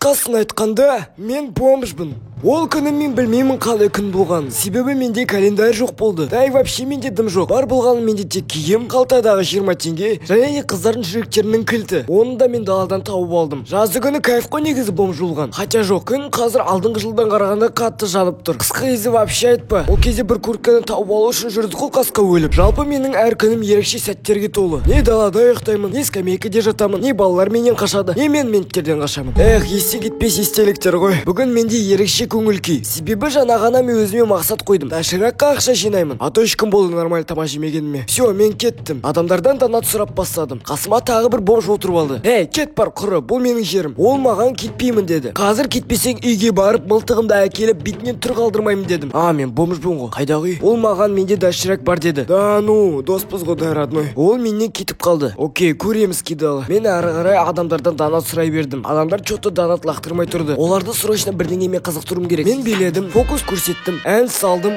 Қысқасын айтқанда, мен бомжбын. Ол күні мен білмеймін қалай күн болғанын. Себебі менде календарь жоқ болды. Да и вообще менде дым жоқ. Бар болғаны менде тек киім, қалтадағы 20 теңге және де қыздардың жүректерінің кілті. Оны да мен даладан тауып алдым. Жазы күні кайф қой негізі бомж болған. Хотя жоқ, күн қазір алдыңғы жылдан қарағанда қатты жанып тұр. Қысқы кезде вообще айтпа. Ол кезде бір куртканы тауып алу үшін жүрдік қой қасқа өліп. Жалпы менің әр күнім ерекше сәттерге толы. Не далада ұйықтаймын, не скамейкаде жатамын, не балалар менен қашады, не мен менттерден қашамын. Эх, есте кетпес естеліктер ғой. Бүгін менде ерекше көңіл күй. Себебі жаңа ғана мен өзіме мақсат қойдым. Доширакқа ақша жинаймын. А то 3 күн болды нормально тамақ жемегеніме. Все, мен кеттім. Адамдардан донат сұрап бастадым. Қасыма тағы бір бомж отырып алды. Эй, кет бар құры, бұл менің жерім. Ол маған кетпеймін деді. Қазір кетпесең үйге барып мылтығымды әкеліп бетінен түр қалдырмаймын дедім. А, мен бомжбын ғой. Қайдағы үй? Ол маған менде доширак бар деді. Да ну, доспыз ғой да, родной. Ол менен кетіп қалды. Окей, көреміз кидалы. Мен әрі қарай адамдардан донат сұрай бердім. Адамдар чё-то донат лақтырмай тұрды. Оларды срочно бірдеңемен қызықтыруым керек. Мен биледім, фокус көрсеттім, ән салдым.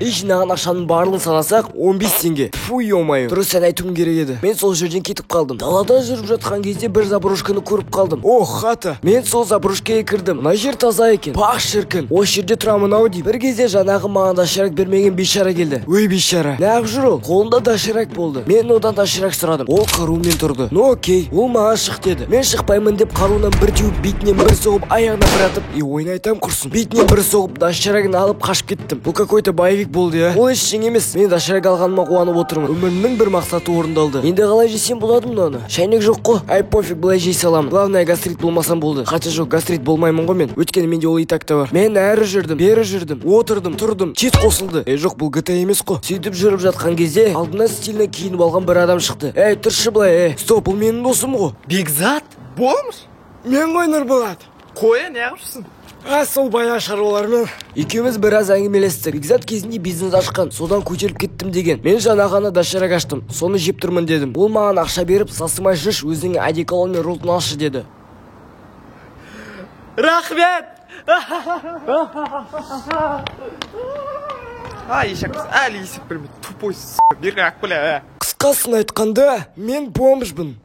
И жинаған ақшаның барлығын санасақ 15 теңге. Фу, ё-моё. Дұрыс ән айтуым керек еді. Мен сол жерден кетіп қалдым. Далада жүріп жатқан кезде бір заброшканы көріп қалдым. О, хата. Мен сол заброшкаға кірдім. Мына жер таза екен. Пах шіркін. Осы жерде тұрамын ау деймін. Бір кезде жаңағы маған доширак бермеген бейшара келді. Өй бейшара. Неғып жүр ол? Қолында доширак болды. Мен одан доширак сұрадым. Ол қарумен тұрды. Ну окей. Ол маған шық деді. Мен шықпаймын деп қаруынан бір теуіп, бетінен бір соғып, аяғына бір атып, и ойын айтам құрсын. Бетінен бір соғып, доширагын алып қашып кеттім. Бұл какой-то боевик болды, я. Ол ештеңе емес. Мен доширак алғаныма қуанып отырмын. Өмірімнің бір мақсаты орындалды. Енді қалай жесем болады мынаны? Шәйнек жоқ қой. Ай, пофиг, былай жей саламын. Главное, гастрит болмасам болды. Хотя жоқ, гастрит болмаймын ғой мен. Өйткені менде ол и так та бар. Мен әрі жүрдім, бері жүрдім, отырдым, тұрдым, чит қосылды. Ей, жоқ, бұл GTA емес қой. Сөйтіп жүріп жатқан кезде алдымнан стильно киініп алған бір адам шықты. Ей, тұршы былай, ей. Стоп, бұл менің досым ғой. Бекзат, бомж? Мен ғой Нұрболат. Қоя, неғып жүрсің? А, сол баяғы шаруалармен. Екеуміз біраз әңгімелестік. Бекзат кезінде бизнес ашқан, содан көтеріліп кеттім деген. Мен жаңа ғана доширак аштым, соны жеп тұрмын дедім. Ол маған ақша беріп, сасымай жүрші, өзіңе одеколон мен роллтон алшы деді. Рахмет! А, ешек, әлі есеп білмейді, тупой, бері ақ біле, ә. Қысқасын айтқанда, мен бомжбын.